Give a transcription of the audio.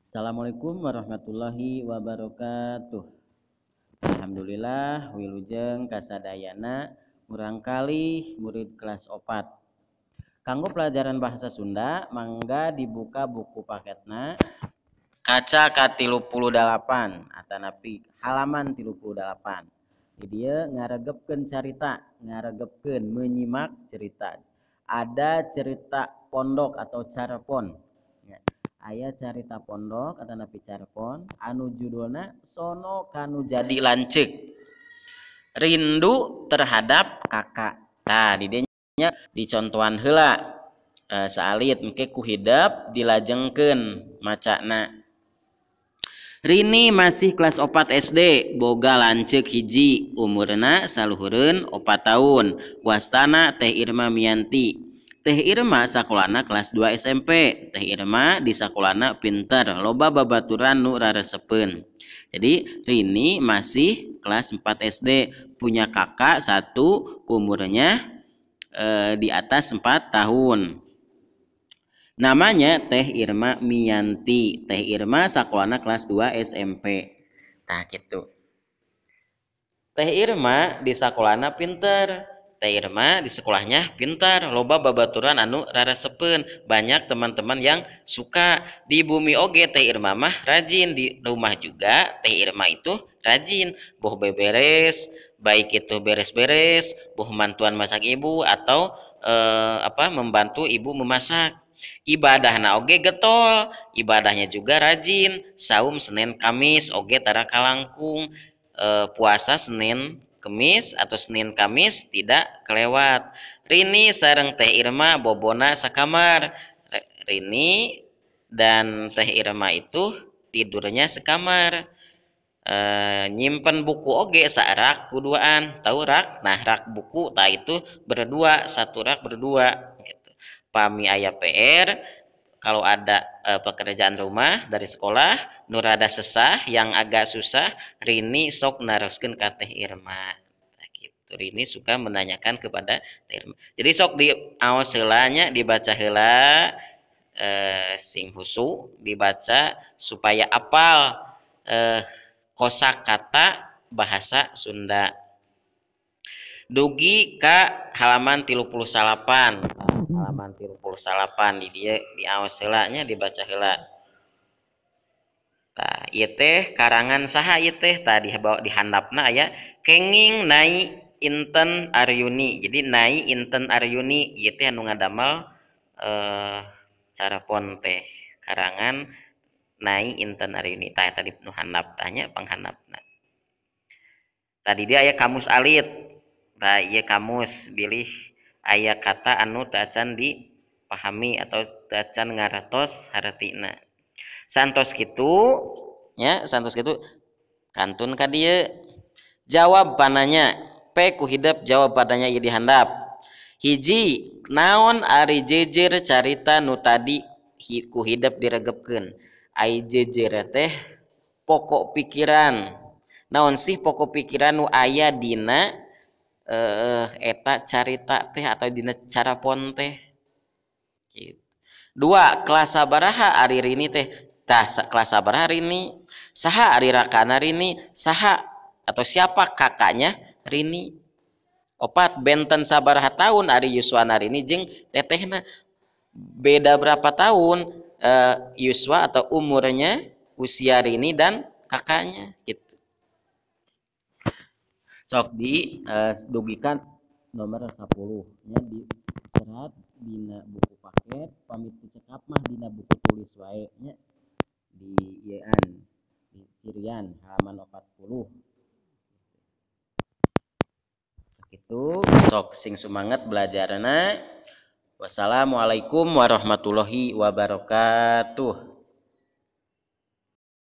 Assalamualaikum warahmatullahi wabarakatuh. Alhamdulillah wilujeng kasadayana murangkalih murid kelas 4. Kanggo pelajaran bahasa Sunda mangga dibuka buku paketna kaca ka 38 atanapi halaman 38. Di dieu ngaregepkeun carita, ngaregepkeun menyimak cerita. Ada cerita pondok atau carepon. Aya carita pondok atanapi carepon anu judulna Sono Kanu Jadi Lanceuk, rindu terhadap kakak. Tah di dieu nya dicontohan heula saalit engke ku hidep dilajengkeun macana. Rini masih kelas 4 SD, boga lanceuk hiji, umurna saluhureun 4 tahun, wastana Teh Irma Mianti. Teh Irma sakolana kelas 2 SMP. Teh Irma di sakolana pinter, loba babaturan nu raresepeun. Jadi Rini masih kelas 4 SD, punya kakak satu, umurnya di atas 4 tahun. Namanya Teh Irma Mianti. Teh Irma sakolana kelas 2 SMP. Tah kitu. Teh Irma di sakolana pinter. Teh Irma di sekolahnya pintar, loba babaturan anu rarasepeun, banyak teman-teman yang suka. Di bumi oge Teh Irma mah rajin, di rumah juga Teh Irma itu rajin, boh beberes, baik itu beres-beres, boh mantuan masak ibu atau membantu ibu memasak. Ibadahna oge getol, ibadahnya juga rajin, saum Senin Kamis oge tara kalangkung, puasa Senin Kemis atau Senin Kamis tidak kelewat. Rini sareng Teh Irma bobona sakamar. Rini dan Teh Irma itu tidurnya sekamar. Nyimpen buku oge sarak kuduaan, tahu rak? Nah, rak buku tah itu berdua, satu rak berdua gitu. Pami aya PR, kalau ada pekerjaan rumah dari sekolah nu rada sesah yang agak susah, Rini sok naroskeun ka Teh Irma. Nah, gitu. Rini suka menanyakan kepada Teh Irma. Jadi sok di aos heula nya, dibaca heula sing husu, dibaca supaya apal kosakata bahasa Sunda. Dugi ka halaman 38. Halaman 38 di dieu di aos heula nya, dibaca heula. Tah ieu teh karangan saha ieu teh? Tah di bawah di handapna aya kenging Nai Inten Aryuni. Jadi Nai Inten Aryuni ieu teh anu ngadamel carepon teh karangan Nai Inten Aryuni. Tah tadi nu handap tah nya panghandapna. Tadi dia aya kamus alit. Tah ieu kamus bilih aya kata anu teu acan dipahami atau teu acan ngaratos hartina. Santos kitu nya, santos kitu kantun ka dieu. Jawab pananya, P ku hidep jawab padanya ieu di handap. Hiji, naon ari jejer carita nu tadi ku hidep diregepkeun? Ai jejer teh pokok pikiran. Naon sih pokok pikiran nu aya dina eta carita teh atau dina carapon teh gitu. Dua, kelas sabaraha ari Rini teh? Tah kelas sabaraha Rini? Saha ari rakana Rini? Saha atau siapa kakaknya Rini? Opat, benten sabaraha tahun ari yuswana Rini jeung tetehna? Beda berapa tahun yuswa atau umurnya, usia Rini dan kakaknya gitu. Sok di dugikan nomor 10 nya diserat dina buku paket, pamit cekap mah dina buku tulis wae nya di ieuan di cirian halaman 40. Sakitu sok sing sumanget belajarna. Wassalamualaikum warahmatullahi wabarakatuh.